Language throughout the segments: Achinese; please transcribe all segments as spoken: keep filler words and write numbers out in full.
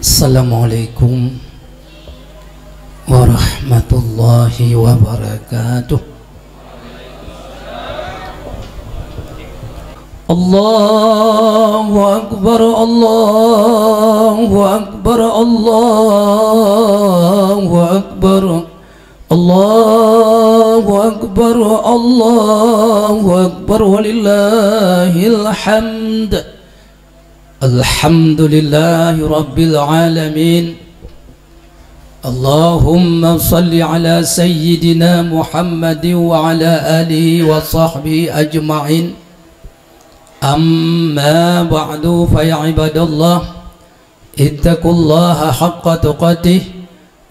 Assalamualaikum warahmatullahi wabarakatuh. Allahu Akbar, Allahu Akbar, Allahu Akbar. Allahu Akbar, Allahu Akbar, walillahil hamd. Alhamdulillahirabbil alamin. Allahumma shalli ala sayyidina Muhammadin wa ala alihi wa sahbihi ajma'in. Amma ba'du, fa ya ibadallah, ittaqullaha haqqa tuqatih,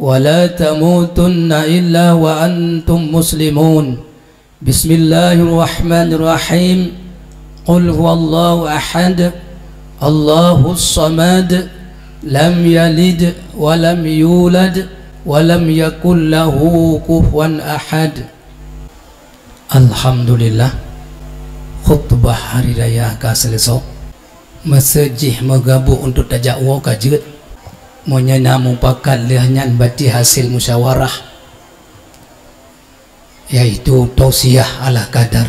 wa la tamutunna illa wa antum muslimun. Bismillahirrahmanirrahim. Qul huwallahu ahad, Allahus samad, lam yalid wa lam yulad, wa lam yakul lahu kufuwan ahad. Alhamdulillah, khutbah hari raya ka seuleusoe. Masa jih meugabuk untuk tajak woe ka jeuet. Meunyoe na mupakat lheueh nyan, berarti hasil musyawarah, yaitu tausiah ala kadar.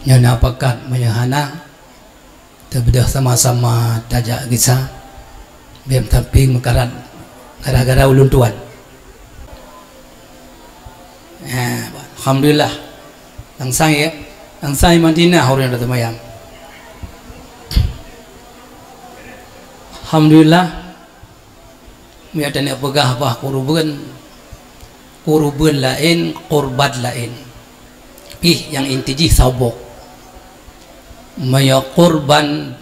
Nyoe na pakat, meunyoe hana, teubeudôh sama-sama tajak gisa. Bèk meusampéng meukarat gara-gara ulôn tuan. Eh, alhamdulillah. Langsai, ya. Langsai Madinah ureueng dak seumayang. Alhamdulillah. Meunyoe taneuk peugah bah kurban, kurban laén, qurban laén. Pih nyang inti jih saboh. Meunyoe qurban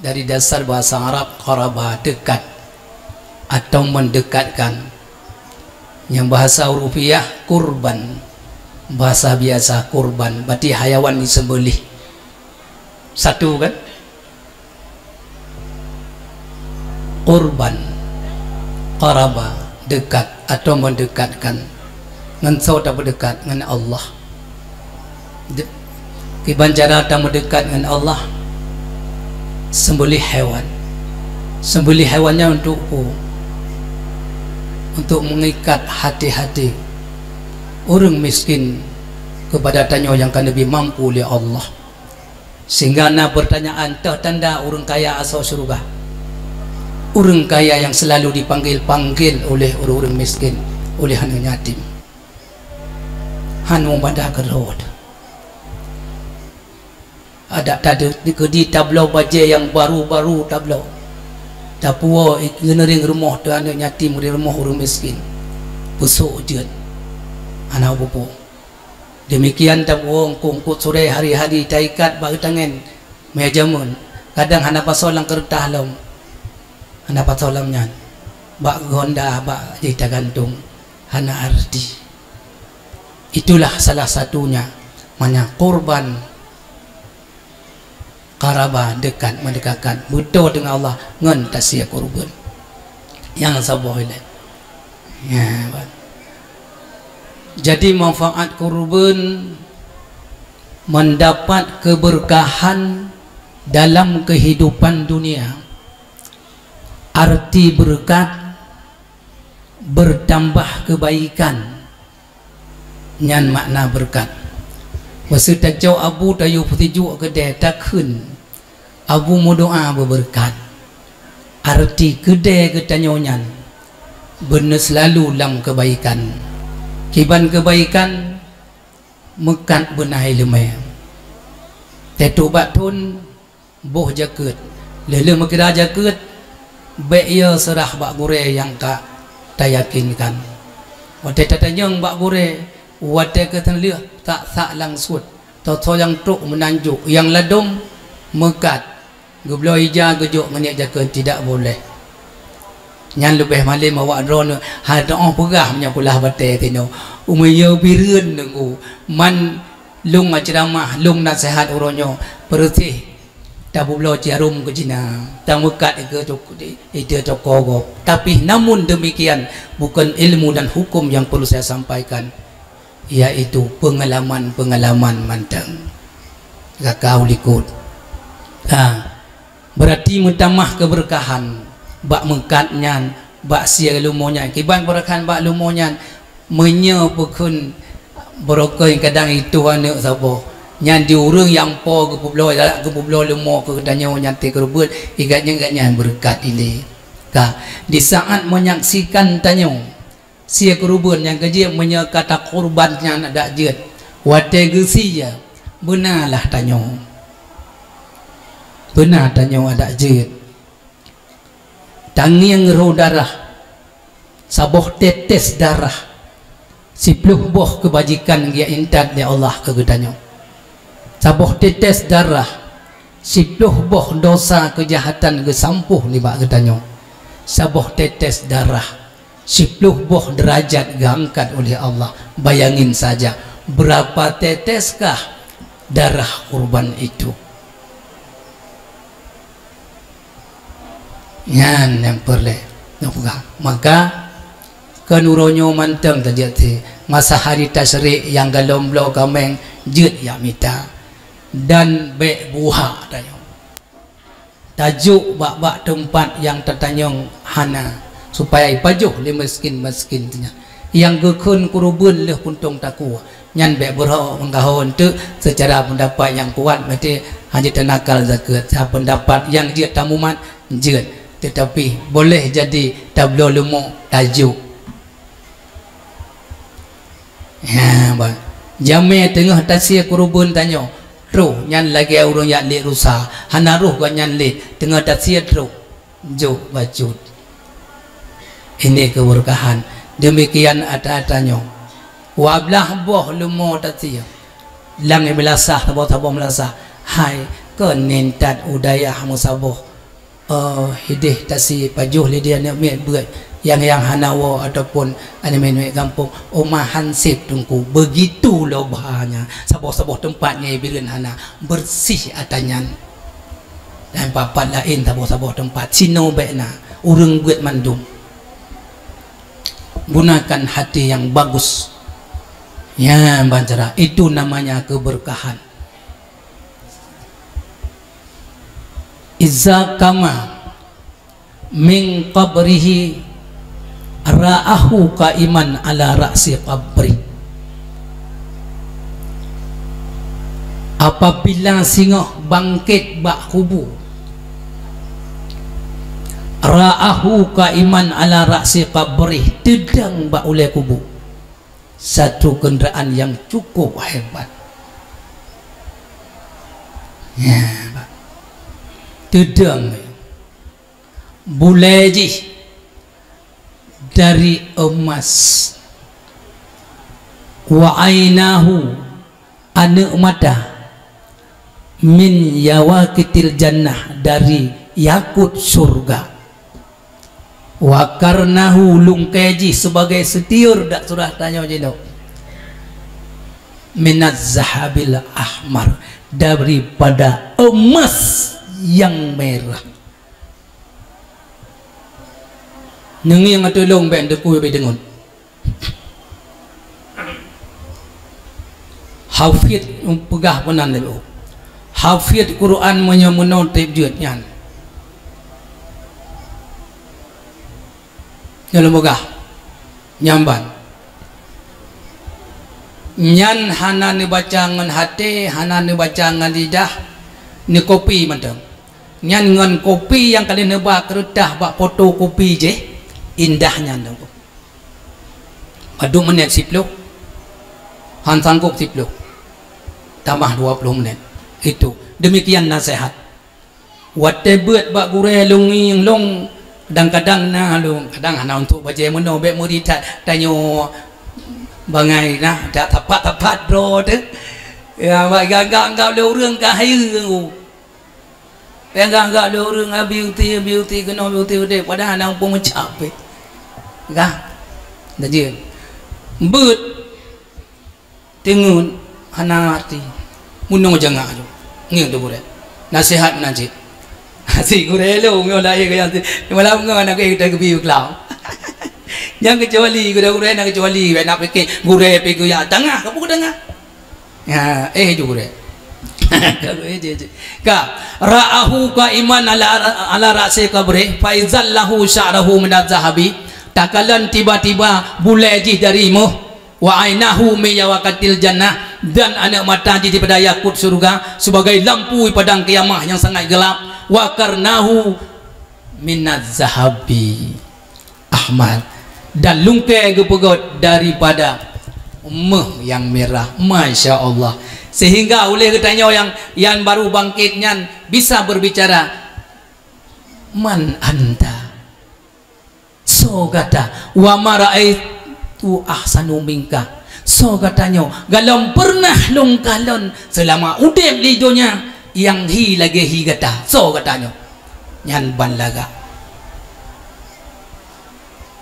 dari dasar bahasa Arab, qaraba, dekat atau mendekatkan. Nyang bahasa urufiah, kurban. Bahasa biasa, kurban. Berarti hayawan disembelih. Satu, kan? Qurban, qaraba, dekat atau mendekatkan. Ngon soe tapeudeukat? Ngon Allah. De-, kiban cara tameudekat ngon Allah? Sembelih hewan. Sembelih hewan nyan untuk peue? Untuk mengikat hati-hati ureueng miskin kepada tanyoe nyang ka neubri mampu lé Allah. Sehingga na pertanyaan, toh tanda ureueng kaya asoe syeuruga? Ureueng kaya nyang selalu dipanggil-panggil oleh ureueng-ureueng miskin, oleh aneuk yatim. Hana mubada keudroe. Adak tadi keudi tabloe bajée nyang baru-baru tabloe. Tapuwoe i-, ngieng rumoh teuh aneuk yatim, di rumoh ureueng miskin. Peusok jeuet. Hana peue-peue. Demikian tapuwoe eungkôt-eungkôt surée hari-hari taikat bak geutangen. Meunyo jameun, kadang hana pasoe lam keureutah lom. Hana pasoe lam nyan. Bak honda, bak jih tagantong. Hana arti. Itulah salah satunya. Makna kurban, qaraba, dekat, mendekatkan. Beutôi dengan Allah ngon tasie kurban. Nyang saboh ilée. Ya, bah. Jadi, manfaat kurban, mendapat keberkahan dalam kehidupan dunia. Arti berkat, bertambah kebaikan. Nyan makna beureukat. Meuseu tacok abu tayue peusijuek keudè takheun, abu meudoa beubeureukat. Arti keudè geutanyoe nyan beuneuseulalu lam keubaikan. Kiban keubaikan meukat beunai leumé. Teutôk bak thon boh jakeuet. Lheueh-lheueh meukira jakeuet, bék yo seurah bak gurée nyang ka tayakinkan. Watée tatanyong bak gurée, watée keuteulheueh sak-sak langsot, toh-toh nyang trok meunan jok, nyang ladom meukat, geubloe ija geujok ngon nyak jakeuet, tidak boleh. Nyan leubeh malem awak droeneuh, hana teuoh peugah meunyoe kulah batée tinoe. Umeue yo bireuen teungku, man lôn meuceuramah, lôn naseuhat uroe nyoe, peureuséh. Tabubloe jarom keu jina, tameukat ikeue cok-, ikeue coko gob. Tapi namun demikian, bukan ilmu dan hukum yang perlu saya sampaikan, yaitu pengalaman-pengalaman mantong. Gaka u likot. Ha, berarti meutamah keberkahan. Bak meukat nyan, bak sie leumo nyan, kiban beurakan bak leumo nyan, meunyoe peukheun barokon kadang itoh aneuk saboh, nyan di ureuëng nyang po geupeubloe, galak geupeubloe leumo keu tanyoe nyan teukeureubeuen, igat nyan, igat nyan beureukat ilée. Ka, di saát menyaksikan tanyoe, sie keureubeuen nyang keujeuet meunyoe ka takurban nyan adak jeuet, watée geusie, beuna lah tanyoe. Beuna tanyoe adak jeuet. Tangieng roh darah, saboh tetes darah, siploh boh keubajikan geuintat lé Allah keu geutanyoe. Saboh tetes darah, siploh boh dosa keujahatan geusampôh nibak geutanyoe. Saboh tetes darah, siploh boh deurajat geuangkat oleh Allah. Bayangin saja, berapa teteskah darah kurban itu? Nyan nyang peureulée neupeugah. Maka, keu uroe nyoe mantong tajeuet si, masa hari tasyrik nyang golom bloe kaméng jeuet jak mita dan bék buha tanyoe. Tajok bak-bak teumpat nyang tatanyong hana, supaya ipajoh lé miskin-miskin nyan. Nyang geukheun keureubeuen lheueh puntông takue, nyan bék beurhok meugaho eunteuk. Seucara peundapat nyang kuat, maté hana tanakal zakeuet. Sa peundapat nyang jeuet tamumat, jeuet. Teutapi, boleh jadi tabloe leumo tajok. Ha, bah. Jamé teungoh tasie keureubeuen tanyoe, troh nyan lagée ureuëng jak lét rusa, hana roh gobnyan lét, teungoh tasie troh, jok bacut. Ini keberkahan. Demikian ata-ata nyoe. Dua blaih boh leumo tasie. Lam meulasah, saboh-saboh meulasah. Hai, keu nintat u dayah meusaboh. Oh, hideh tasie pajoh lé dia aneuk miet beuet nyang, nyang hana woe ataupun aneuk miet gampông, uma hanseb teungku, beugitu lobhanya. Saboh-saboh teumpat nyan bireuen hana, beureuséh ata nyan. Dan pat-pat laén saboh-saboh teumpat, sinoe bék na, ureuëng beuet mandum. Gunakan hati yang bagus. Ya, bancara, itu namanya keberkahan. Iza qama min qabrihi ra'ahu qaiman ala ra'si qabri. Apabila singoh bangkét bak kubu, ra'ahu qaiman ala ra'si qabri, teudong bak ulée kubu. Satu kenderaan yang cukup hebat. Ya, bah. Teudong. Bulée jih dari emas. Wa ainahu, aneuk mata, min yawaqitil jannah, dari yakut syurga. Wa qarnahu, lungkée jih sebagai setiur dak surah tanyoe jinoe. Minaz zahabil ahmar, daripada emas yang merah. Neungieng ateueh lôn bék deukui bék deungon. Hafid peugah peunan lé lôn. Hafid Quran meunyoe meunoe treb jeuet nyan. Nyoe lôn peugah. Nyan ban. Nyan hana neubaca ngon haté, hana neubaca ngon lidah, neukopi mantong. Nyan ngon kopi nyang ka lheueh neuba keureutah bak fotokopi jih, indah nyan tu. Padum menit siploh, han sangkop siploh, tamah dua ploh menit. Itu. Demikian nasihat. Watée beuet bak gurée lôn ngieng lôn, kadang-kadang na lôn, kadang hana untuk bajée meunoe, bék meuri that tanyoe bangai na, that tapat-tapat droe teuh. Ya, bak gagak-gagak lé ureuëng ka hayeue. Peugah-gah lé ureuëng, "Abi uti, abi uti, keunoe abi uti udeb," padahai na muphom meucap pih. Gah, dah jeuet. Beuet, teungeut, hana arti. Meunoe jangak lom. Ngieng teuh gurée. Nasihat meunan cit. Si gurée lom, ngieng lahé gaya tu. Malam ngon anak kita geubiyeu keulawa. Nyang keucuali, gurée-gurée nyang keucuali, nak pikir, gurée pih geuyak tangah, kapeue tangah? Ya, eh, ju gurée. Ka, ra'ahu qa'iman ala, ala ra'si qabrih, fa izallahu sya'ruhu minaz zahabi, takalon tiba-tiba bulée jih dari méuh, wa ainahu min yawaqidil jannah, dan aneuk mata jih daripada yakut syeuruga, sebagai lampu di padang kiamah nyang sangat gelap, wa qarnahu minaz zahabi ahmar, dan lungkée geupeugét daripada méuh nyang mirah. Masya Allah. Sehingga uléh geutanyoe nyang, nyang baru bangkét nyan bisa berbicara, "Man anta?" Soe gata? "Wa ma ra'aitu ahsanu minka." Soe gata nyoe? Galom peureunah lôn kalon seulama udeb di donya nyang hi lagée hi gata. Soe gata nyoe? Nyan ban lagak.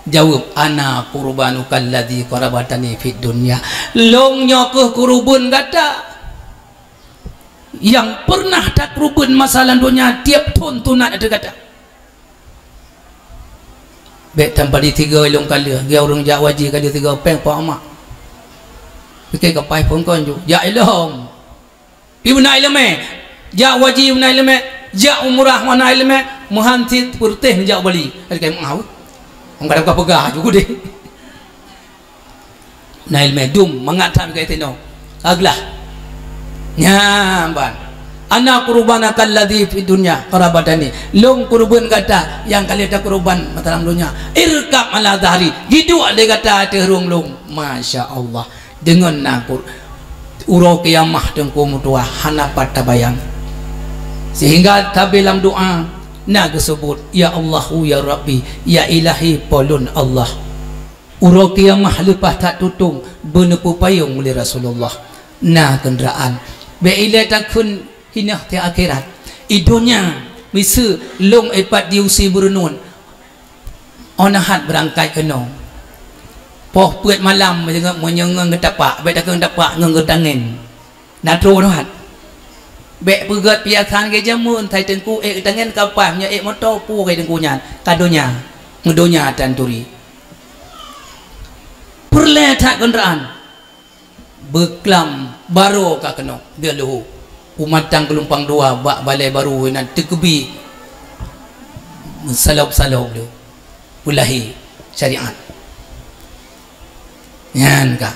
Jaweueb, "Ana qurbanuka alladzi qarabatani fid dunya." Lôn nyoe kheueh keureubeuen gata nyang peureunah takeureubeuen masa lam donya tieb thon sunat ateueh gata. Bék tampadi tiga ilong kala, geu ureuëng jak waji kali tiga péng po amak. Pikée kapai phon kon ju, jak ilong. Ibu na ileumé, jak waji ibu na ileumé, jak umrah wana ileumé, meuhan cit peureuteh jak Bali. Ada kai maaf. Orang kadang peugah ju deh. Nail medum mangat that beukai tinoe. Aglah. Nyan ban. "Ana qurbanaka alladzi fid dunya qarabatani." Lôn keureubeuen gata nyang ka lheueh takeureubeuen masa lam donya. "Irkab ala zahri." Jiduek lé gata ateueh rhueng lôn. Masya Allah. Deungon na kur-, uroe kiamah teungku meutuah hana pat tabayang. Sehingga sabe lam doa na geuseubut, "Ya Allahu ya Rabbi, ya Ilahi po lôn Allah." Uroe kiamah leupah that tutong beuneupeu payong lé Rasulullah. Na keundraan. Bék ilée takheun hinoh ti akhirat. I donya miseue lôn ipat di usie beureunuet. Ona hat beurangkat keunoe. Poh peuet malam meunyoe ngon geutapak, bék takheun tapak ngon geutangen. Na troh nyoe hat. Bék peugét piasan geujameun, sai teungku ék tangen kapai, meunyoe ék moto pu keu teungku nyan, ka donya, meudonya tan turi. Peureulée that keundraan, beuklam baroe ka keunoe, dia leuho. Umat tang geulumpang dua bak balée barô inan teukeubi meusalôb-salôb lé peulahé syariat. Nyan ka.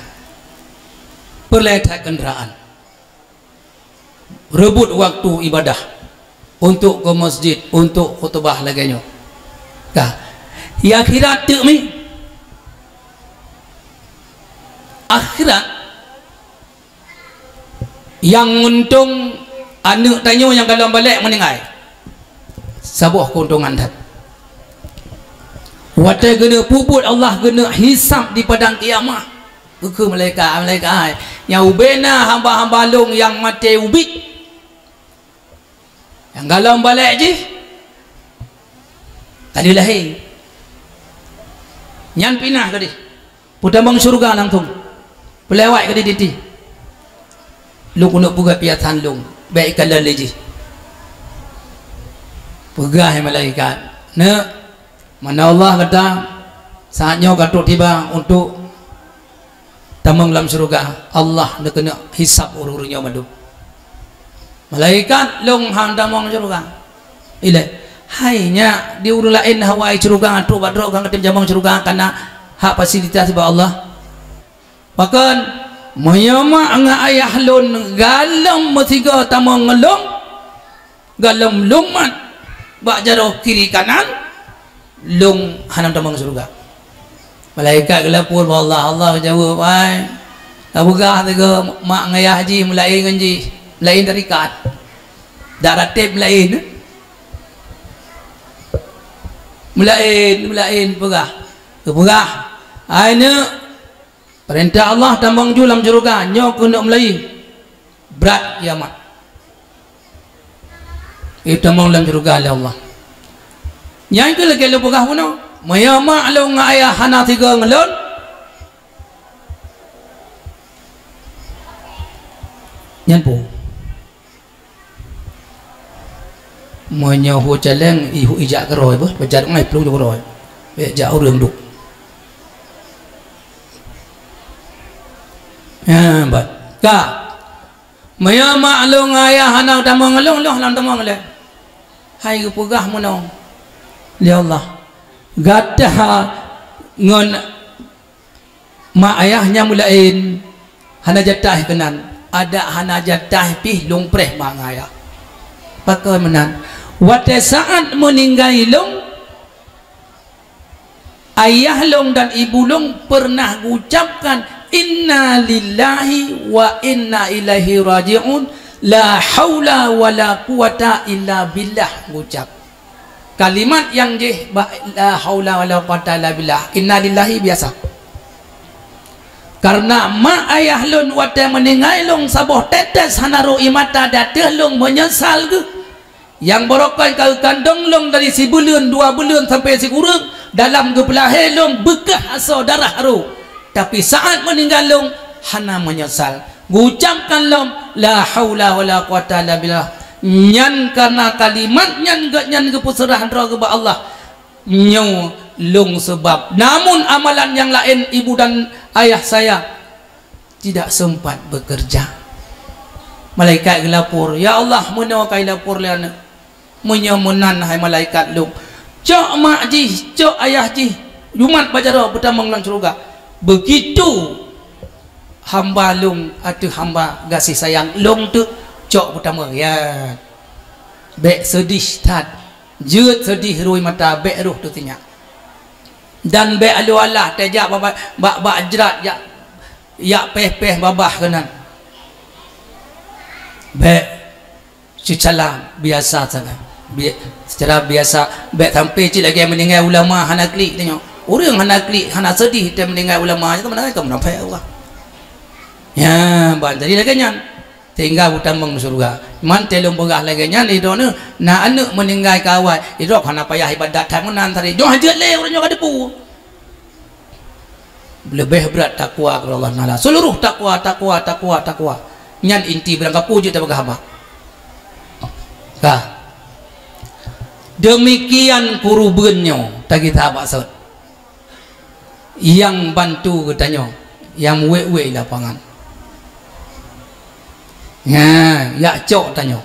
Peureulée that keundraan. Reubot waktu ibadah untuk ke masjid, untuk khutubah lagée nyoe. Ka. Ya akhirat teuk mi. Akhirat nyang nguntong aneuëk tanyoe nyang galom balek meuninggai. Saboh keuntongan that. Watée geuneuk peubuet Allah geuneuk hisab di padang kiamah. Geukheun malaikat, "Malaikat hai, nyang ubena hamba-hamba lôn nyang maté ubit. Nyang galom balek jih ka lheueh lahé. Nyan pinah keudeh. Peutamong syeuruga langsong. Peulewat keudeh titi. Lôn keuneuk peugah piasan lôn, bék ikalon lé jih." Peugah malaikat, "Neuk, mana Allah gata saat nyoe ka trok tiba untuk tamong lam syeuruga, Allah neukeuneuk hisab ureuëng-ureuëng nyoe mandum." "Malaikat, lôn han tamong syeuruga." "Ilée, hai nyak, di ureuëng laén hawa syeuruga, trok bak droe ka geutem jamong syeuruga, kana hak fasilitas bak Allah." "Pakon, meunyoe mak ngon ayah lôn galom meusigoe tamong ngon lôn, galom lôn mat bak jaroe kiri kanan, lôn hana tamong syeuruga." Malaikat geulapor bak Allah, Allah geujaweueb, "Hai, ka peugah sigoe mak ngon ayah jih meulaén ngon jih, meulaén tarikat. Dak rateb meulaén. Meulaén, meulaén peugah." Geupeugah, "Hai neuk, peurintah Allah tamong ju lam syeuruga, nyoe keuneuk meulaén." Brat kiamat. Itamong lam syeuruga lé Allah. Nyan keuh lagée lôn peugah bunoe, meunyoe mak lôn ngon ayah hana sigoe ngon lôn, nyan peue? Meunyoe hu caleng, i hu ijak keurôi beuh, beuh jak ngai plueng keurôi. Bék jak ureuëng duek. Ha, bah. Ka. Meunyoe mak lôn ngon ayah hana tamong lôn, lôn hana tamong lé. Hai geupeugah meunoe lé Allah, gata ngon mak ayah nyang meulaén hana jatah keunan, adak hana jatah pih lôn preh mak ngon ayah. Pakon meunan? Watée saát meuninggai lôn, ayah lôn dan ibu lôn peureunah geucapkan, "Inna lillahi wa inna ilaihi raji'un, la haula wa la quwata illa billah," geucap. Kalimat nyang jih bak la haula wa la quwata illa billah, "Inna lillahi" biasa. Kareuna mak ayah lôn watée meuninggai lôn saboh tetes hana rhot ie mata di ateueh lôn meunyeusal geuh. Nyang barokon ka geukandong lôn dari sibuleuen, dua buleuen sampoe sikureueng, dalam geupeulahé lôn beukah asoe darah rhot. Tapi saát meuninggai lôn hana meunyeusal. Geucapkan lom, "La haula wa la quwata illa billah." Nyan kareuna kalimat nyan geuhnyan geupeuseurah droe geuh bak Allah. Nyoe lôn seubab. Namun amalan nyang laén ibu dan ayah saya tidak sempat bekerja. Malaikat geulapor, "Ya Allah, meunoe ka ilapor lé aneuëk." "Meunyoe meunan, hai malaikat lôn, cok mak jih, cok ayah jih, jumat bak jaroe peutamong lam syeuruga." Begitu hamba lôn ateueh hamba gaséh sayang lôn teuk cok peutamong, ya. Bék seudeh that, jeuet seudeh rhot ie mata, bék rhoh teuh sinyak. Dan bék alu alah teuh jak bak, bak, bak jrat, jak, jak péh-péh babah keunan. Bék, secara biasa sagai. Bi-, secara biasa, bék sampoe cit lagée meuninggai ulama hana klik tanyoe. Ureuëng hana klik, hana seudeh teuh meuninggai ulama, nyan meunan ka munafék Allah. Ya, ban jadi lagée nyan. Sehingga beutamong syeuruga. Mantong lôn peugah lagée nyan, di droeneuh na aneuëk meuninggai ka awai, di droe hana payah ibadat that meunan tadi. Nyoe jeuet lé ureuëng nyoe ka teupeue. Leubeh brat takwa kepada Allah Taala. Seluruh takwa, takwa, takwa, takwa. Nyan inti barang kapeue jeuet tapeugah haba. Ka. Demikian keureubeuen nyoe, tagita bak sot. Nyang bantu geutanyoe, nyang wék-wék lapangan. Nyan, jak cok tanyoe.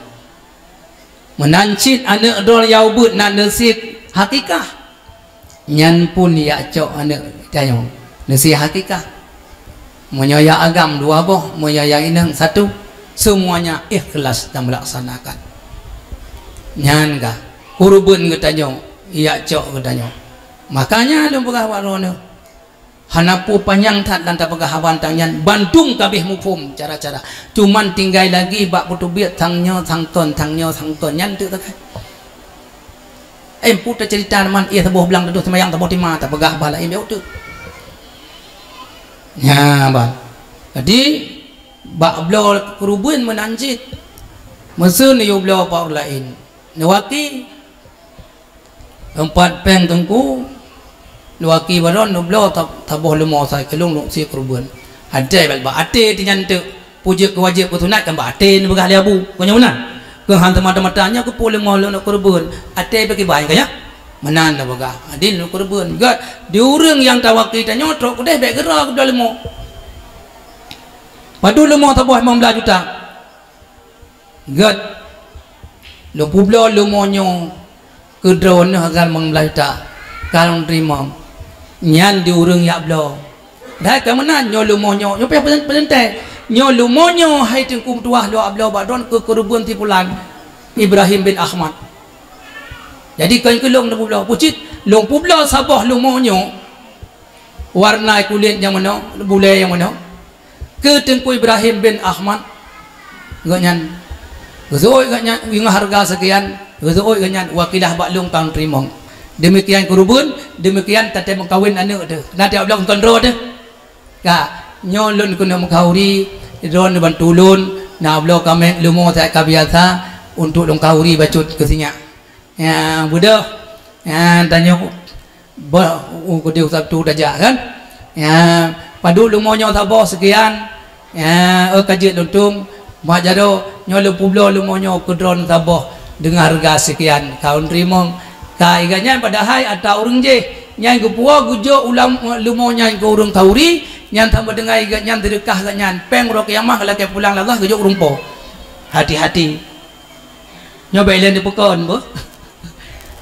Meunan cit aneuëk droe nyang ubit na neusie hakikah. Nyan pun jak cok aneuëk tanyoe, neusie hakikah. Meunyoe nyang agam dua boh, meunyoe nyang inong satu, semuanya ikhlas dan melaksanakan. Nyan ka, keureubeuen geutanyoe, jak cok geutanyoe. Makanya lôn peugah bak droeneuh, hana peue panyang that lam tapeugah haba teuh nyan, bandum ka abéh muphom cara-cara. Cuman tinggai lagi bak peuteubiet sang nyoe sang kon, sang nyoe sang kon, nyan teuk sagai. Eh, peue teuceurita teuma, eh, saboh blang teuh seumayang, saboh teuma tapeugah haba laén bék teuk. Nyan, bah. Jadi, bak bloe keureubeuen meunan cit. Meuseuen neuyue bloe bak ureuëng laén. Neuwaki teumpat péng teungku, neuwaki baron, neubloe ta-, taboh leumo sai keulong, neusie keureubeuen. Até bak, bak até teuh nyan teuk. Peue jeuet keu wajéb keu sunat kan bak até neupeugah lé Abu. Kon nyoe meunan. Keu han teumata-mata nyoe keupeue leumo lôn keureubeuen. Até bak kiban ka nyan. Meunan neupeugah. Adil lôn keureubeuen. Gét, di ureuëng nyang tawaki tanyoe trok keudeh bék geura keubloe leumo. Padub leumo saboh limong blaih juta. Gét, lôn peubloe leumo nyoe keu droeneuh hana limong blaih juta, ka lôn teurimong. Nyan di ureuëng jak bloe. Dai ka meunan, nyoe leumo nyoe, nyoe pih peuseuntée. Nyoe leumo nyoe hai teungku meutuwah lôn jak bloe bak droen keu keureubeuen si pulan, Ibrahim bin Ahmad. Jadi kon keu lôn lôn peubloe, peue cit lôn peubloe saboh leumo nyoe, warna kulét nyang meunoe, bulée nyang meunoe. Keu Teungku Ibrahim bin Ahmad, gobnyan geuseuôt gobnyan ngon hareuga seukian, geuseuôt gobnyan wakilah bak lôn ka lôn teurimong. Deumikian keureubeuen, deumikian tatem meukawen aneuëk teuh. Na tieb lôn kon droe teuh. Ka, nyoe lôn keuneuk meukauri, droeneuh bantu lôn, na bloe kaméng leumo seuhat ka biasa, untuk lôn kauri bacut keu sinyak. Ya, beudôh. Ya, tanyoe bah, u, keudeh Sabtu tajak kan. Ya, padub leumo nyoe saboh seukian. Ya, oh ka jeuet lôn tueng. Mak jaroe nyoe lôn peubloe leumo nyoe keu droeneuh saboh deungon hareuga seukian. Ka lôn teurimong. Ka iga nyan padahai ata ureuëng jéh. Nyan geupuwoe geujok ulam leumo nyan keu ureuëng kauri, nyan sama deungon iga nyan seudeukah gobnyan. Péng uroe kiamah lakée pulang lé Allah geujok ureuëng po. Hati-hati. Nyoe bèk lé neupukon beuh.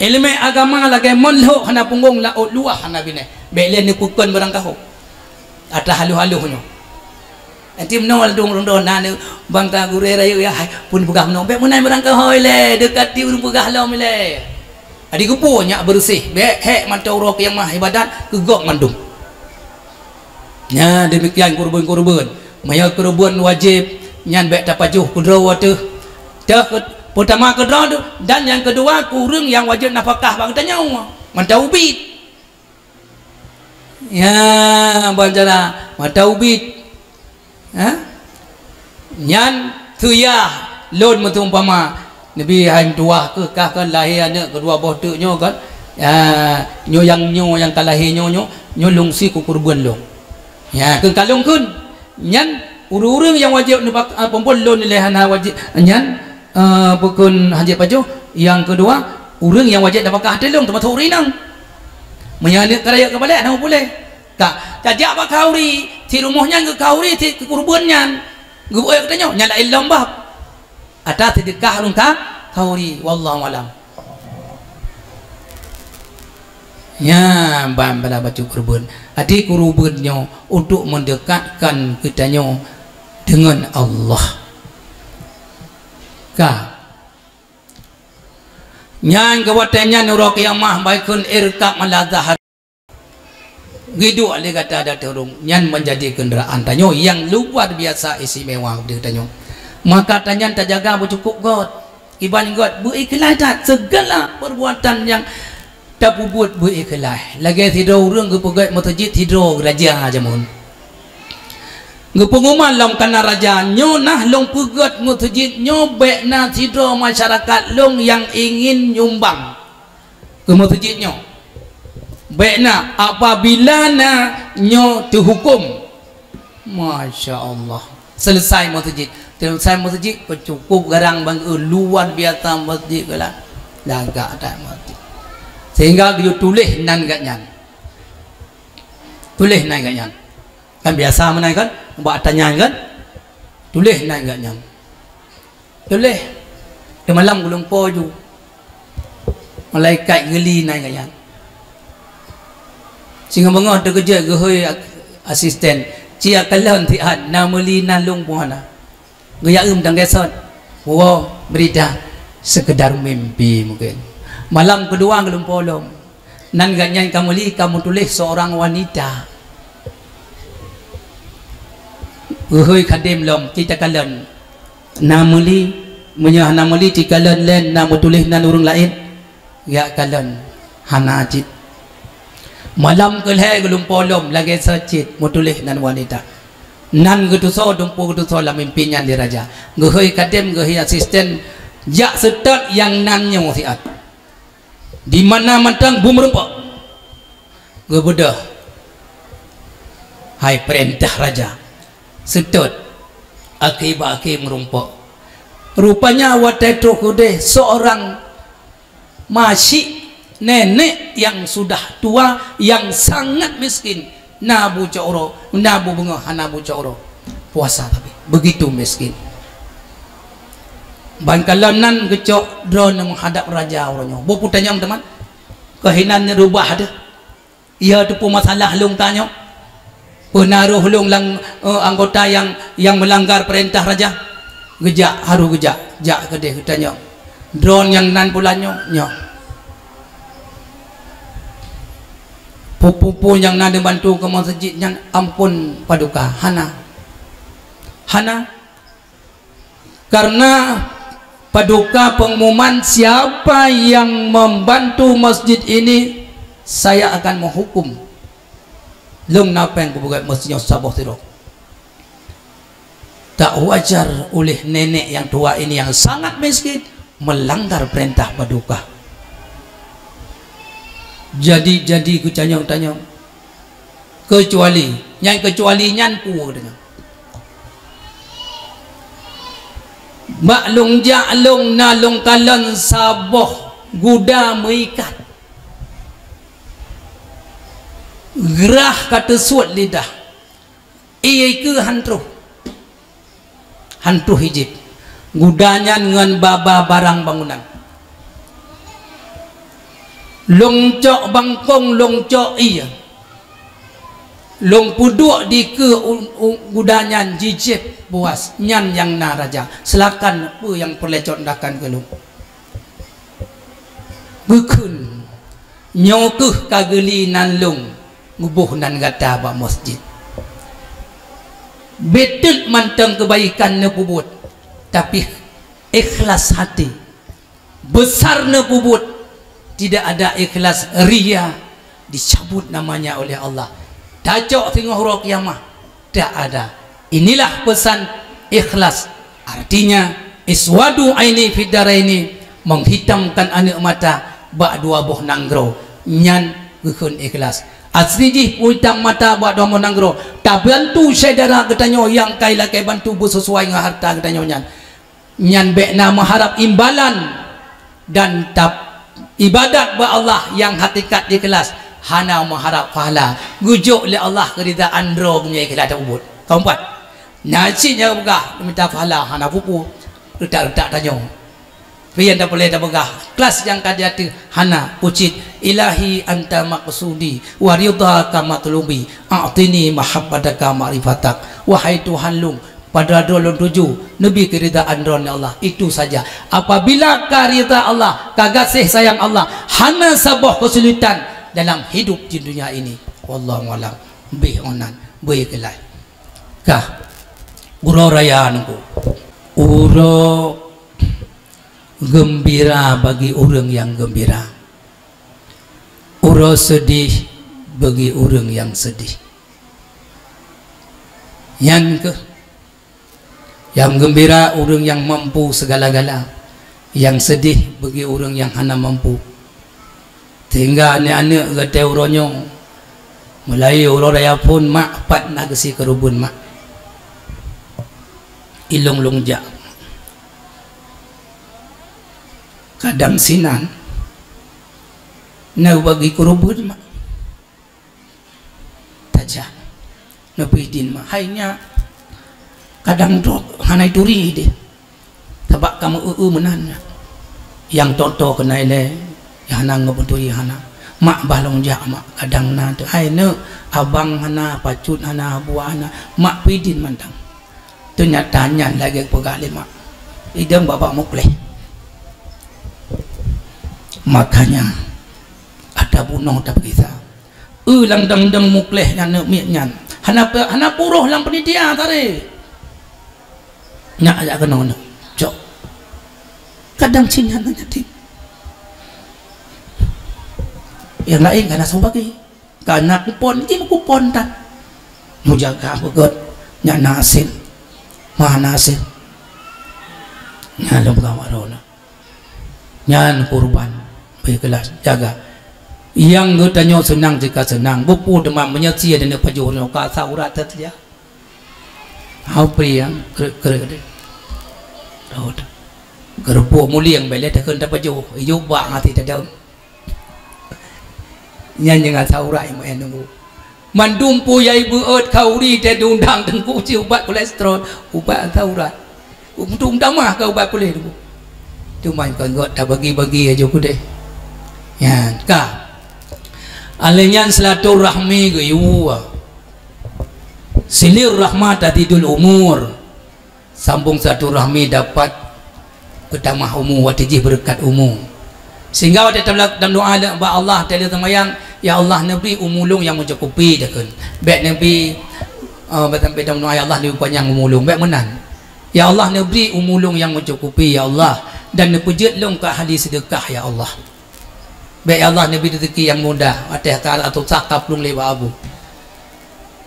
Ileumèe agama lagèe mon lhok hana punggong, laôt luwah hana binéh. Bèk lé neupukon barangkaho. Ata haloh-haloh nyoe. Nanti meunoe ladôm rundôn na neu bangka gurèe rayeuk ya, hai, pun peugah meunoe. Bèk meunan barangkaho ilèe, deukati ureueng peugah lom ilèe. Adi geupo nyak beureuséh, bèk hék mantong uroe kiamah ibadat keu gob mandum. Nyan demikian keureubeuen-keureubeuen. Meunyoe keureubeuen wajéb, nyan bèk tapajoh keudroe teuh. Teuh, peutama keudroe teuh, dan nyang keudua keu ureueng nyang wajéb nafakah bak geutanyoe. Mantong ubit. Ya, bancara mantong ubit. Ha? Nyan teuyah lôn meuseumpama, neubi hai meutuwah keuh kah kan lahé aneuk keudua boh teuk nyoe kan. Ya, nyoe nyang, nyoe nyang ka lahé nyoe, nyoe, nyoe lôn sie keu keureubeuen lôn. Ya, keu ka lôn kheun. Nyan ureueng-ureueng nyang wajéb neubak-, ah, peumpon lôn ilèe hana wajéb. Nyan, eh, bukon hajat pajoh. Nyang keudua, ureueng nyang wajéb nafakah até lôn teumasok ureueng inong. Meunyoe aneuk ka rayeuk ka balek hana puléh. Ka, tajak bak khauri, si rumoh nyan keu khauri, si keu keureubeuen nyan. Geubeuet geutanyoe, nyan laén lom bab. Ata seudeukah ureueng ka khauri, wallahu alam. Nyan ban bala bacut keureubeuen. Até keureubeuen nyoe untuk mendekatkan geutanyoe dengan Allah. Ka. Nyan keu watèe nyan uroe kiamah baikon irkab maladzah. Geuduek lé gata di ateueh rhueng, nyan meunjadi keundaraan tanyoe nyang luar biasa istimewa di tanyoe. Maka tanyan tajaga beucukôp göt. Iban göt beu-ikhlaih that seugala peurbuatan nyang tapeubuet beu-ikhlaih. Lagèe sidroe ureueng geupeugöt meuseujid sidroe raja jameun. Geupeunguman lom kana raja, "Nyoe nah lôn peugöt meuseujid nyoe bèk na sidroe masyarakat lôn nyang ingin nyumbang." Keu meuseujid nyoe. Bèk na, apabila na nyoe teuhuköm. Masya Allah. Selesai meuseujid. Selesai meuseujid, peucukôp garang bang, eh, luar biasa meuseujid keulan. Lagak that meuseujid. Sehingga geuyue tuléh nan geuh nyan. Tuléh nan geuh nyan. Kan biasa meunan kan? Bak ata nyan kan? Tuléh nan geuh nyan. Tuléh, teumalam geulumpo ju. Malaikat geuli nan geuh nyan. Singoh beungoh teukeujot geuhôi ak-, asisten, "Cia kalon siat, na meuli nan lôn puhana." Geuyue ém dan gesot. Woe, berita, sekedar mimpi mungkin. Malam keudua geulumpo lom. Nan geuh nyan ka meuli ka meutuléh seorang wanita. Geuhôi khadém lom, "Ci takalon." Na meuli, meunyoe hana meuli, ci kalon lé na meutuléh nan ureueng laén. Jak kalon, hana cit. Malam keu lhèe geulumpo lom lagèe sa cit meutuléh nan wanita. Nan geutusoe dumpeue geutusoe lam mimpi nyan lé raja. Geuhôi khadém, geuhôi asisten, jak seutôt nyang nan nyoe siat. Di mana mantong beumeureumpok. Geubeudôh, hai peurintah raja, seutôt, akhé bak akhé meurumpok. Rupanya watèe troh keudeh seorang masyik nenek yang sudah tua, yang sangat miskin, na bucok uroe, na bubeungoh hana bucok uroe. Puasa tapi begitu miskin. Ban kalon nan geucok droeneuh meuhadap raja uroe nyoe. Beu peutanyong teuma, keuh inan reubah deuh. Iya teupeu masalah lôn tanyoe. Peue na roh lôn lam, eh, anggota nyang, nyang meulanggar peurintah raja? Geujak, harôh geujak, jak keudeh geutanyoe. Droeneuh nyang nan bulan nyoe, nyoe. Peue-peue nyang na neubantu keu meuseujid nyan amphon paduka? Hana. Hana. Karena paduka pengumuman, siapa yang membantu masjid ini, saya akan menghukum. Lôn na péng kupeugöt masjid nyoe saboh sidroe. Tak wajar oleh nenek yang tua ini yang sangat miskin melanggar perintah paduka. Jadi, jadi geucanyong-tanyong. Keucuali, nyang keucuali nyan peue geutanyoe? Bak lôn jak lôn na lôn kalon saboh guda meuikat. Grah ka teusuet lidah. Ie keue han troh. Han troh ijép. Guda nyan ngon ba-ba barang bangunan. Lôn cok bangkông, lôn cok ié. Lôn peuduek dikeue u-, u-, guda nyan jijieb puas, nyan nyang na raja. Silakan, peue nyang peureulée cok tindakan keu lôn. Geukheun, nyoe kheueh ka geuli nan lôn, geuboh nan gata bak meuseujid. Beutôi mantong keubaikan neupeubuet, tapi ikhlas hati. Besar neupeubuet, tidak ada ikhlas, ria, dicabut namanya oleh Allah. Tacok singoh uroe kiamah, tak ada. Inilah pesan ikhlas. Artinya, iswadu aini fid daraini, menghitamkan aneuk mata bak dua boh nanggroe. Nyan geukheun ikhlas. Asli jih peuhitam mata bak dua boh nanggroe, tabantu syedara geutanyoe nyang kai lakée bantu beusesuai ngon harta geutanyoe nyan. Nyan bék na meuharab imbalan dan tap-, ibadat bak Allah nyang hakikat ikhlas, hana meuharab pahala. Geujok lé Allah keuridaan droe meunyoe ikhlas tapeubuet. Keumpat, na cit nyang peugah mita pahala hana peue-peue, reutak-reutak tanyoe. Pian tapeulée tapeugah, ikhlas nyang ka di ateueh hana, ucit, "Ilahi anta maqsudi wa ridhaka matlubi, a'tini mahabbataka ma'rifatak." Wahai Tuhan lôn, padahai droe lôn tuju, neubi keuridaan droe, ya Allah, itu saja. Apabila ka ridha Allah, ka gaséh sayang Allah, hana saboh keusulitan dalam hidup di dunia ini. Wallahu a'lam. Bih onan, bih keulai. Kah, uroe raya nunggu. Uroe gembira bagi ureuëng nyang gembira. Uroe seudeh bagi ureuëng nyang seudeh. Nyan keuh, nyang geumbira ureuëng nyang mampu sigala-gala, nyang seudeh bagi ureuëng nyang hana mampu. Sehingga aneuk-aneuk gata uroe nyoe, mulai uroe raya phon, "Mak, pat na geusie keureubeuen, Mak? Ilong lôn jak." Kadang sinan na bagi keureubeuen, Mak. Tajak. Neubi idin, Mak. Hai nyak, kadang trok hana ituri deh. Sabab kamoe eu-eu meunan nyak. Nyang toto keunai lé, nyang hana ngon beutôi hana. Mak, bah lôn jak, Mak, kadang na teuh. Hai neuk, abang hana, pacut hana, buah hana. Mak, pidin mantong. Teunyata nyan lagée peugah lé mak. Idong babah mukléh. Makanya ada bunoe tapeugisa. Eu lam dang-dang mukléh nyan neuk miet nyan. Hana pe-, hana puroh lam peunitia tare. Nyak jak keunoe neuk. Cok. Kadang cit nyan yatim. Nyang laén kana soe bagi. Kana kupon, ji kupon tan. Mujaga beugét. Nyan na asél. Ma na asél. Nyan lom gawa rona. Nyan kurban, beuikhlas, jaga. Nyang geutanyoe seunang jika seunang, beupu teuma meunyoe sie dan pajoh nyoe ka asa urat teuh saja. Hau pri nyang krek-krek deh. Rot. Geureupoh mulieng bèk lé takheun tapajoh, ijok bak hati tadong. Nyan nyang asa urat nyang meu'en nunggu. Mandum peue nyang ibeuet khauri teuh diundang teungku ci ubat kolesterol, ubat asam urat. Untuk tamah keu ubat puléh tu. Cuma kon gét tabagi-bagi aja kudeh. Nyan ka. Alèh nyan silaturahmi geuyue. Silur rahmat tazidul umur. Sambung silaturahmi dapat peutamah umu, watèe jih beureukat umu. Sehingga watèe tam-, tamdoa lé bak Allah, watèe lé seumayang, "Ya Allah, neubri umu lôn nyang meucukupi," takheun. Bèk neubri, eh, bèk sampoe tamdoa, "Ya Allah, neubri panyang umu lôn." Bèk meunan. "Ya Allah, neubri umu lôn nyang meucukupi, ya Allah, dan neupeujeuet lôn keu ahli seudeukah, ya Allah." Bèk ya Allah neubri reuzeki nyang mudah, watèe ka atoe sah ka plueng lé bak abu.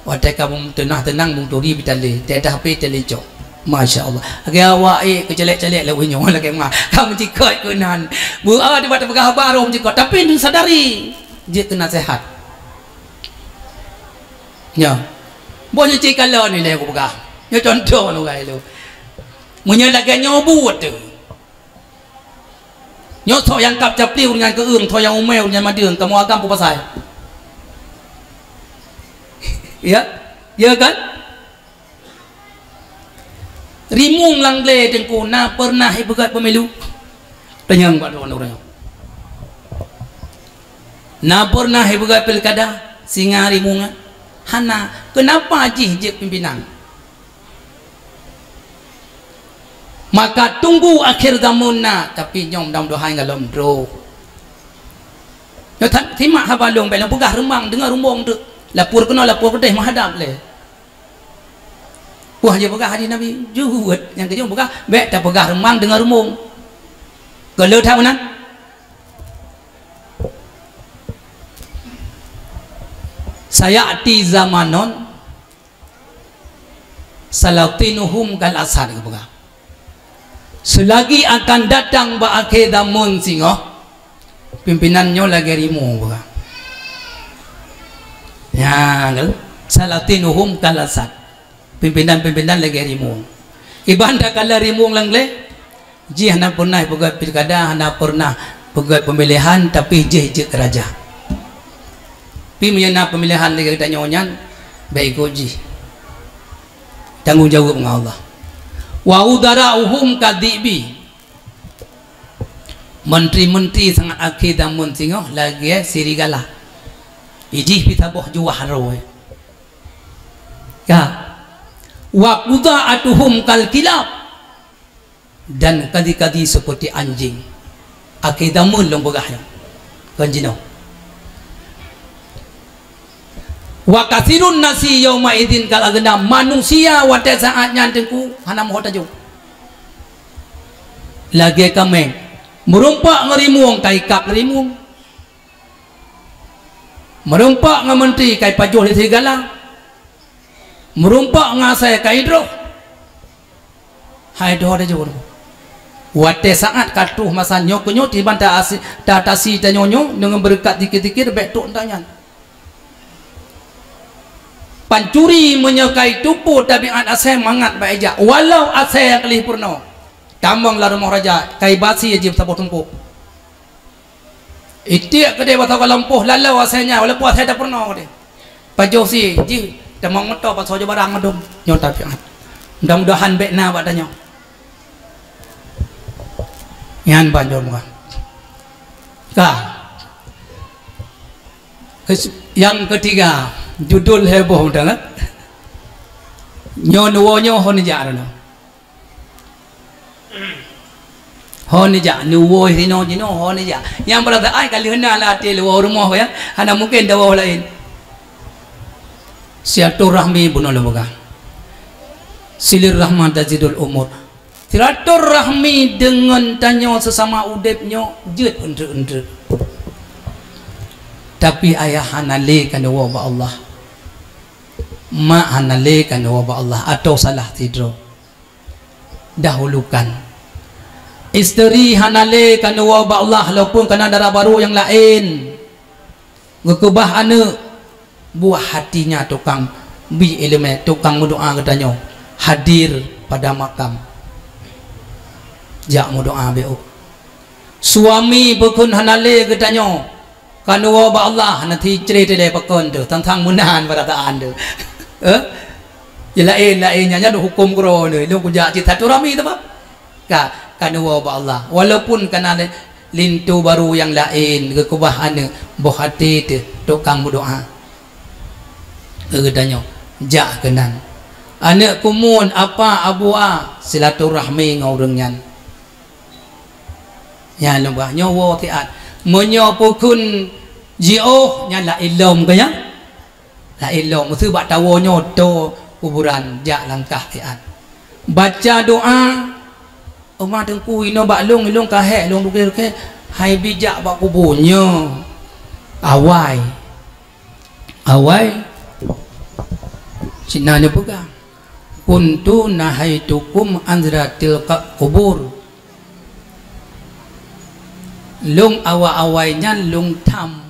Watèe ka teunang-teunang bung turi bitalé, teudah pih teulincok. Masya Allah. Lagèe awak ék keucalek-calek lé ueh nyoe lagèe ma. Ka meucikot keunan. Beu'a dibat peugah haba roh meucikot, tapi neusadari jeuet keu naseuhat. Nyoe. Boh nyoe cit kalon ilèe kupeugah. Nyoe contoh lôn peugah ilèe. Meunyoe lagèe nyoe buet teuh. Nyoe soe nyang kab capli ureueng nyan keueung, soe nyang umè ureueng nyan madeueng, kamoe agam peue pasai? Ya? Ya kan? Rimueng lam glé Teungku na pernah ipeugét pemilu? Tanyong bak droeneuh. Na pernah ipeugét pilkada singoh rimueng nyan? Hana. Kenapa jih jeuet pimpinan? Maka tunggu akhir zaman na, tapi nyoe mudah-mudahan gohlom droe. Nyoe that simak haba lôn, bék lôn peugah reumang deungon rumbong teuk. Lapor keunoe, lapor keudeh meuhadab lé. Wah, jeuet peugah hadis Nabi, jeuet. Nyang keujeuet peugah, bék tapeugah reumang deungon rumbong. Ka le that meunan. Sayati zamanun salatinuhum kal asad, geupeugah. Seulagi akan datang bak akhé zamon singoh, pimpinan nyoe lagée rimueng, geupeugah. Nyan, kan? Salatinuhum kal asad. Pimpinan-pimpinan lagée rimueng. Iban takala rimueng lam glé, jih hana pernah peugét pilkada, hana pernah peugét pemilihan, tapi jih jeuet raja. Pi meunyoe na pemilihan lagée geutanyoe nyan, bék ikot jih. Tanggong jaweueb ngon Allah. Wa udara'uhum kadzibi. Menteri-menteri sangat akhé zamon singoh lagée serigala. Ijih pi saboh juah roe. Ka. Wa qudha'atuhum kal kilab. Dan kadi-kadi seperti anjing. Akhé zamon lôn peugah nyoe. Kon jinoe. Wa katsirun nasi yauma idzin kal aghnam. Manusia watée saát nyan Teungku hana meuho tajok. Lagée kaméng. Meurumpak ngon rimueng ka ikab rimueng. Meurumpak ngon menteri ka ipajoh lé serigala. Meurumpak ngon asai ka idroh. Hai droe tajok. Watée saát ka troh masa nyoe keuh nyoe, tiban ta asi-, ta tasi tanyoe nyoe deungon beureukat zikir-zikir bék trok nyan. Pancuri meunyoe ka itupeue tabiat asai mangat bak ijak, walau asai nyang ka lheueh peurunoe. Tamong lam rumoh raja, ka ibasi jih saboh tumpok. Itiek keudeh bak sagoe lampôh lalu asai nyan, walaupun asai tapeurunoe keudeh. Pajoh sie jih tamong moto pasoe barang mandum. Nyoe tabiat. Mudah-mudahan bék na bak tanyoe. Nyan ban jom ka. Ka. Kes-, nyang ketiga, judul heboh mantong, eh? Nyoe neuwoe nyoe ho neujak droeneuh. Ho neujak, neuwoe sinoe jinoe, ho neujak. Nyang peurasaan ka lheueh na lam até lé woe rumoh ya, hana mungken tawoe laén. Silaturahmi bunoe lôn peugah. Silaturahmi tazidul umur. Silaturahmi deungon tanyoe seusama udeb nyoe jeuet euntreuk-euntreuk. Tapi ayah hana lé ka neuwoe bak Allah. Mak hana lé ka neuwoe bak Allah atau salah sidroe. Dahulukan. Isteri hana lé ka neuwoe bak Allah, walaupun ka na dara barô nyang laén. Geukeubah aneuëk, buah hatinya tukang bi iéleumé, tukang meudoá geutanyoe hadir pada makam. Jak meudoá bék. Suami bukon hana lé geutanyoe, ka neuwoe bak Allah, hana teucre teuh lé pakon teuh, tang-tang meunan peurasaan teuh. Eh? Laén-laén nyan, nyan huköm keudroe nyoe, lôn kujak cit silaturahmi teuh, Pak. Ka, ka neuwoe bak Allah. Walaupun ka na lé-, linto barô nyang laén, geukeubah aneuëk, boh até teuh, tukang meudoá. Geutanyoe, jak keunan. Aneuëk kumuen, apa, abu a, silaturahmi ngon ureuëng nyan. Nyan lôn peugah, nyoe woe siat. Meunyoe pukon jiôh, nyan laén lom keu nyan. Laén lom, meuseu bak tawoe nyoe toe kuburan, jak langkah siat. Baca doa, Oma Teungku, inoe bak lôn, lôn ka hék, lôn rukée-rukée, hai bijak bak kubu nyoe. Awai. Awai. Sinan neupeugah, "Kuntu nahaitukum an ziyaratil ka-, kubur." Lôn awai-awai nyan lôn tham.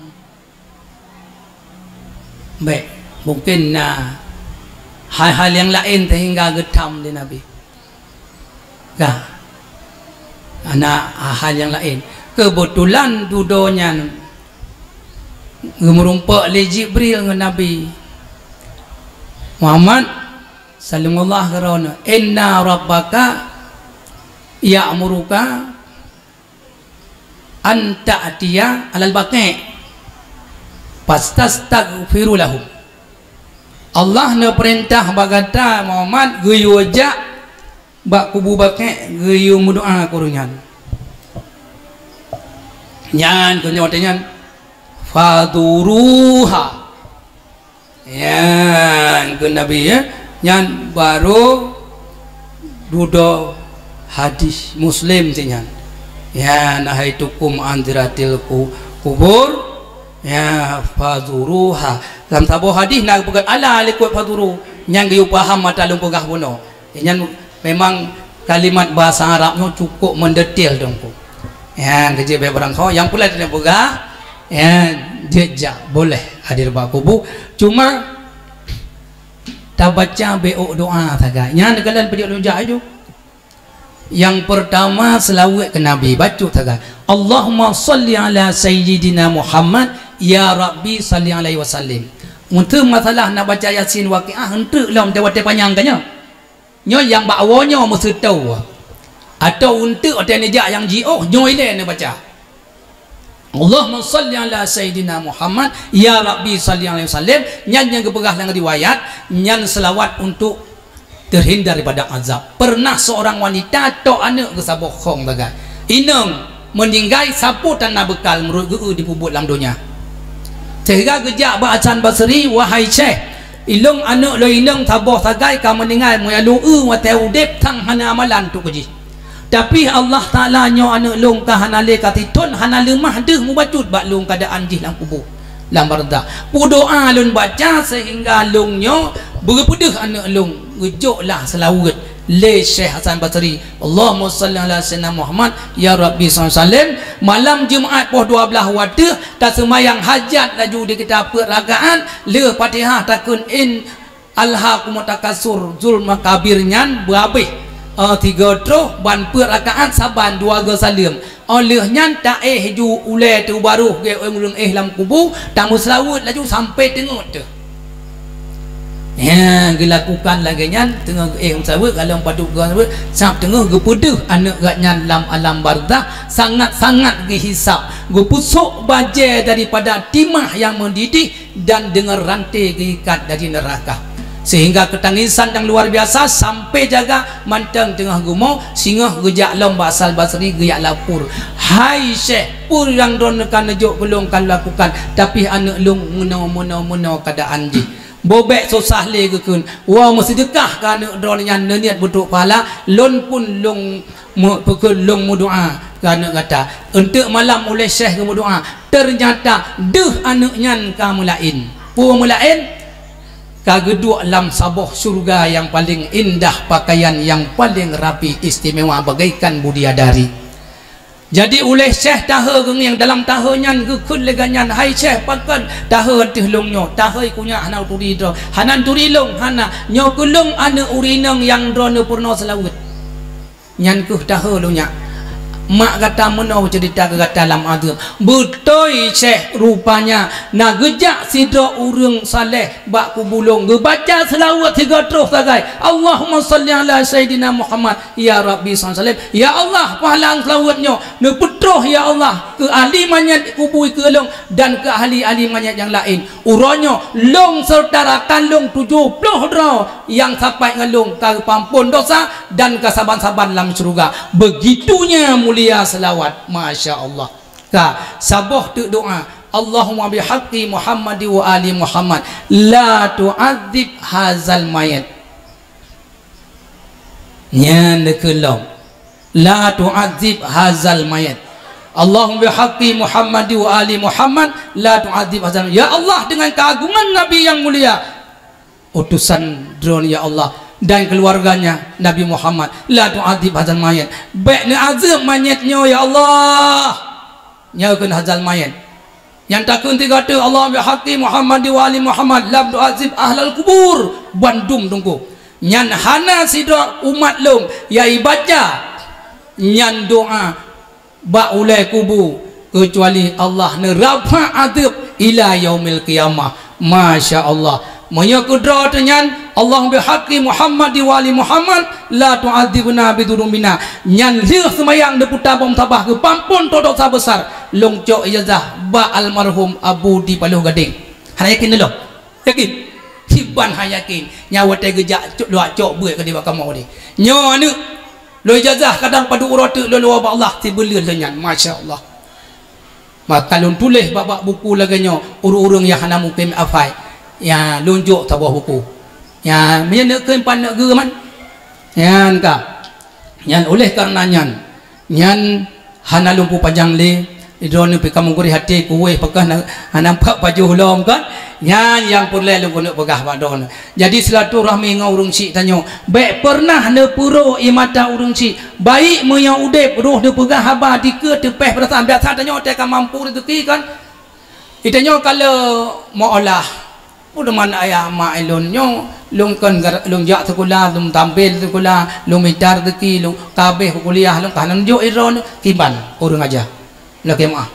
Bék, mungken na hal-hal nyang laén sehingga geutham lé Nabi. Ka. Na hal-hal nyang laén. Keubeutulan dudoe nyan geumeurumpok lé Jibril ngon Nabi Muhammad. Salamullah keudroe, "Inna rabbaka ya'muruka an ta'tiya alal baqi' fastastaghfiru lahum." Allah neupeurintah bak gata Muhammad geuyue jak bak kubu Baqi' geuyue meudoa keu ureuëng nyan. Nyan keuh nyoe watée nyan, "Fazuruha." Nyan keuh Nabi, ya. Nyan barô dudoe hadis Muslim cit nyan. Ya, "Nahaitukum an ziyaratil ku-, kubur." Ya, "Fazuruha." Lam saboh hadis na geupeugah, "Ala likot fazuru." Nyan geuyue paham mata lôn peugah bunoe. Nyan memang kalimat bahasa Arab nyoe cukup mendetail Teungku. Nyan keuh jeuet bék barangkaho, nyang peureulée tanyoe peugah, nyan jeuet jak boleh hadir bak kubu. Cuma tabaca bék doa sagai. Nyan keulan peujeuet lôn jak aju. Nyang peurtama seulaweuet keu Nabi, bacut sagai, "Allahumma shalli ala sayyidina Muhammad, ya Rabbi shalli alaihi wasallim." Meunteuk masalah na baca Yasin Waqiah, eunteuk lom watée panyang ka nyoe. Nyoe nyang bak woe nyoe meuseutôt. Atawa eunteuk watée neujak nyang jiôh, nyoe ilée neubaca. "Allahumma shalli ala sayyidina Muhammad, ya Rabbi shalli alaihi wasallim." Nyan nyang geupeugah lam riwayat, nyan seulaweuet untuk terhindar daripada azab. Pernah seorang wanita tok aneuëk geuh saboh khong sagai. Inong meuninggai, sapeue tan na beukal meunurot geuh dipeubuet lam donya. Sehingga geujak bak Hasan Basri, "Wahai Syekh, ilong aneuëk lôn inong saboh sagai ka meuninggai, meunyoe lôn eu watée udeb sang hana amalan untuk jih." Tapi Allah Taala nyoe aneuëk lôn ka hana lé ka sithon, hana leumah deuh mubacut bak lôn keuadaan jih lam kubu, lam barzakh. Peudoa lôn baca sehingga lôn nyoe beugeupeudeuk aneuëk lôn, geujok lah seulaweuet lé Syekh Hasan Basri, "Allahumma shalli ala sayyidina Muhammad, ya Rabbi shalli wa sallim." Malam Jumaat poh dua blaih watée taseumayang hajat laju di kita peuet rakaat, lheueh Fatihah takheun in Alhaakumut Takatsur, Zulmakabir nyan beuhabéh, eh, tiga troh ban peuet rakaat saban dua goe saleuem. Óh lheueh nyan taéh ju ulée teubarôh gét ureuëng éh lam kubu, tameuseulaweuet laju sampai teungeut teuh. Nyan geulakukan lagée nyan, teungoh geuéh meuseulaweuet, galom padub geuseulaweuet, sab teungoh geupeudeuh aneuëk geuh nyan lam alam barzakh, sangat-sangat geuhisab, geupeusok bajée daripada timah nyang meudidih, dan deungon ranté geuikat dari neuraka. Sehingga keutangisan nyang luar biasa sampai jaga mantong teungoh geumo, singoh geujak lom bak Hasan Basri geujak lapor, "Hai Syekh, peue nyang droeneuh ka neujok keu lôn ka lakukan, tapi aneuëk lôn meunoe, meunoe, meunoe keuadaan jih." "Bobek susah lé," geukheun, "woe meuseudeukah keu aneuëk droeneuh nyan neuniet beutrok pahala, lôn pun lôn meu-, peukheun lôn meudoa keu aneuëk gata." Eunteuk malam ulée Syekh geumeudoa, teunyata deuh aneuëk nyan ka meulaén. Peue meulaén? Ka geuduek lam saboh syeuruga nyang paleng indah, pakaian nyang paleng rapi istimewa bagaikan bidadari. Jadi ulée Syekh tahe geungieng dalam tahe nyan geukheun lé geuh nyan, "Hai Syekh, pakon tahe ateueh lôn nyoe? Tahe keu nyak hana turi droe, hana turi lôn, hana. Nyoe keu lôn aneuëk ureuëng inong nyang droeneuh peurunoe seulaweuet." Nyan keuh tahe lôn nyak. Mak gata meunoe ceurita keu gata lam azeub. Beutôi Syekh, rupanya na geujak sidroe ureuëng saleh bak kubu lôn, geubaca seulaweuet sigoe troh sagai, "Allahumma shalli ala sayyidina Muhammad, ya Rabbi shalli wa sallim." Ya Allah, pahala seulaweuet nyoe neupeutroh ya Allah keu ahli manyét kubu keu lôn dan keu ahli-ahli manyét nyang laén. Uroe nyoe lôn seutara kan lôn tujoh ploh droe nyang sapat ngon lôn ka geupeuampon dosa dan ka saban-saban lam syeuruga. Beugitunya mulia seulaweuet. Masya Allah. Ka saboh teuk doa, "Allahumma bihaqqi Muhammadi wa ali Muhammad, la tu'adzib hazal mayit." Nyan neukheun lom, "La tu'adzib hazal mayit." "Allahumma bihaqqi Muhammadi wa ali Muhammad, la tu'adzib hazal mayit." Ya Allah, dengan keagungan Nabi yang mulia, utusan droeneuh ya Allah, dan keluarganya Nabi Muhammad, la tu'adzib hazal mayit. Bék neuazeub manyét nyoe ya Allah. Nyoe kheun hazal mayit. Nyang takheun tiga teuk, "Allahumma bihaqqi Muhammadi wa ali Muhammad, lam tu'adzib ahlal kubur." Bandum teungku. Nyan hana sidroe umat lôn nyang ibaca nyan doa bak ulée kubu, keucuali Allah neurafah azeub ila yaumil qiyamah. Masya Allah. Meunyoe keudroe teuh nyan, Allahumma bihaqqi Muhammad wa ali Muhammad, la tu'adzibna bi dzunubina. Nyan lheueh seumayang neupeutamong sabah geupampon droe desya besar, lôn cok ijazah bak almarhum Abu di Paloh Gadeng. Hana yakin lom? Yakin? Kiban hana yakin. Nyan watèe geujak cok, luwah cok beuet keudeh bak kamoe deh. Nyoe aneuk, lôn ijazah kadang padub uroe teuk lôn luwah bak Allah, sibuleuen lheueh nyan. Masya Allah. Maka lôn tuléh bak, bak buku lagèe nyoe, ureueng-ureueng nyang hana mungken hafai. Ya, lôn jok saboh buku. Ya, meunyoe neuk kheun pan neuk geuh man. Nyan ka. Nyan oleh karena nyan, nyan hana lôn peupajang lé, droeneuh pih ka meugurèe até kuweh pakon hana, hana nampak pajoh lom kan. Nyan nyang peureulèe lôn keuneuk peugah bak droeneuh. Jadi silaturahmi ngon ureueng chik tanyoe, bèk peureunah neupeuroh ié mata ureueng chik, baik meunyoe udép roh neupeugah haba dikeue teupèh peurasaan. Biasa tanyoe teuka mampu rezeki kan. Itanyoe kalau meuolah, "Peue teuma ayah mak lôn nyoe, lôn kon gar-, lôn jak sikula, lôn tampil sikula, lôn mita rezeki, lôn ka habéh kuliah, lôn ka hana neujok idroe kiban ureueng aja." Lakèe meuah.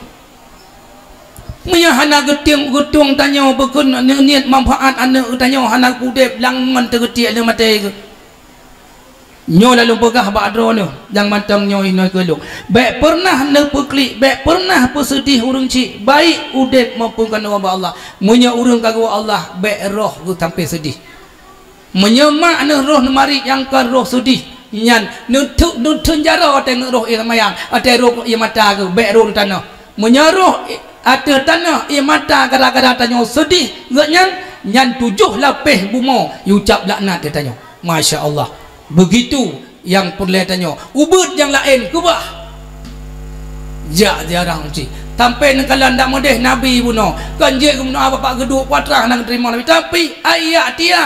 Meunyoe hana geutueng, geutueng tanyoe bukon niet manfaat aneuk geutanyoe hana udép lam ngon teugeutiek lé maté geuh. Nyoe lôn peugah bak droeneuh, nyang mantong nyoe inoe keu lôn. Bèk peureunah neupeuklik, bèk peureunah peuseudih ureueng chik, baik udép maupun keuneuk bak Allah. Meunyoe ureueng ka geuwoe Allah, bèk roh geuh sampé seudih. Meunyoe mak neuh roh neumarit nyang kon roh seudih, nyan neuteuk, neuteun jaroe watèe neuh roh ié seumayang, watèe roh ié mata geuh, bèk roh tanoh. Meunyoe roh ateueh tanoh ié mata gara-gara tanyoe seudih geuh nyan, nyan tujoh lapéh bumoe iucap laknat keu tanyoe. Masya Allah. Begitu nyang peureulèe tanyoe. Ubeuet nyang laén keubah. Jak ziarah ureueng chik. Sampé neukalon dak meudeh Nabi bunoe. Kon jeuet geubunoe bapak geuduek putra hana geuteurimong Nabi. Tapi ayat dia.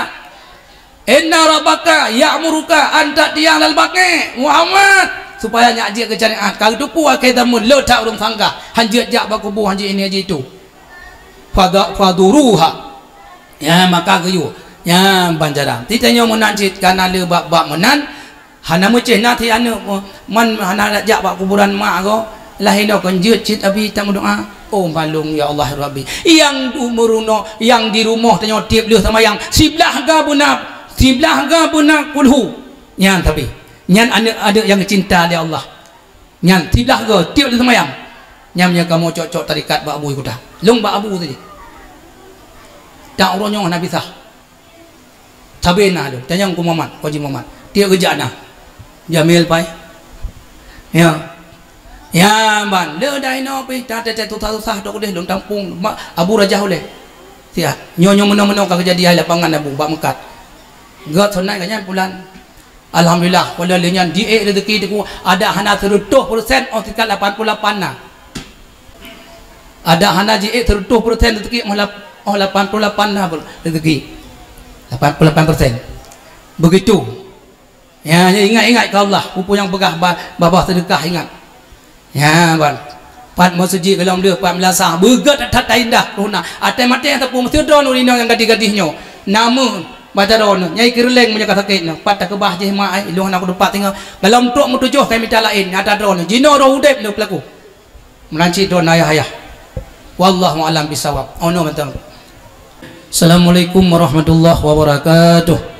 Inna rabbaka ya'muruka an ta'tiya lal baqi, Muhammad, supaya nyak jeuet keu syariat. Ka geuteupeue akhé zaman le that ureueng sanggah, han jeuet jak bak kubu, han jeuet ini, han jeuet itu. Fadha-, fadhuruha. Ya, maka geuyue. Ya, ban cara. Ti tanyoe meunan cit, kana le bak-bak meunan, hana meucéh na ti aneuk, man hana jak bak kuburan mak ko, lahé nyoe kon jeuet cit abi tameudoa. Oh, malum ya Allah Rabbi. Nyang du meurunoe, nyang di rumoh tanyoe tiep lheueh seumayang, siblah ga beuna, siblah ga beuna kulhu. Nyan tapi, nyan aneuk-aneuk nyang geucinta lé Allah. Nyan siblah ga tiep lheueh seumayang. Nyan meunyoe kamoe cok-cok tarekat bak Abu Kuta. Lôn bak Abu tadi. Tak uroe nyoe hana pisah. Sabe na lôn, tanyong keu Muhammad, Haji Muhammad. Tiep geujak na. Jamil pai. Ya. Ya, ban. Le dai no pi, ta tete susah-susah tok deh lôn tampung. Ma-, Abu Raja uleh. Siat. Nyoe, nyoe meunoe-meunoe ka keujadian lapangan Abu bak meukat. Gèt sonai ka nyan pulan. Alhamdulillah, pada lé nyan jiék rezeki teungku, adak hana seureutôh persen, oh tingkat lapan puluh lapan na. Adak hana jiék seureutôh persen rezeki, oh lap-, oh lapan puluh lapan na rezeki. Lapan puluh lapan persen. Begitu. Ya, ya, ingat-ingat keu Allah, peue-peue nyang peugah ba-, babah seudeukah ingat. Ya, ban. Pat meuseujid golom deuh, pat meulasah. Beugèt that-that indah, rôh na. Até maté ataupun meuseudron ureueng inong nyang gadih-gadih nyoe. Nameun, bata droeneuh, nyai keureuleng meunyoe ka sakét nyoe. Pat takeubah jih mak ai, ilôn hana kutupat singoh. Golom trok meutujoh ka mita laén, nyata droeneuh. Jinoe roh udép nyoe peulaku. Meunan cit droeneuh ayah-ayah. Wallahu a'lam bissawab. Ono mantong. Assalamualaikum warahmatullahi wabarakatuh.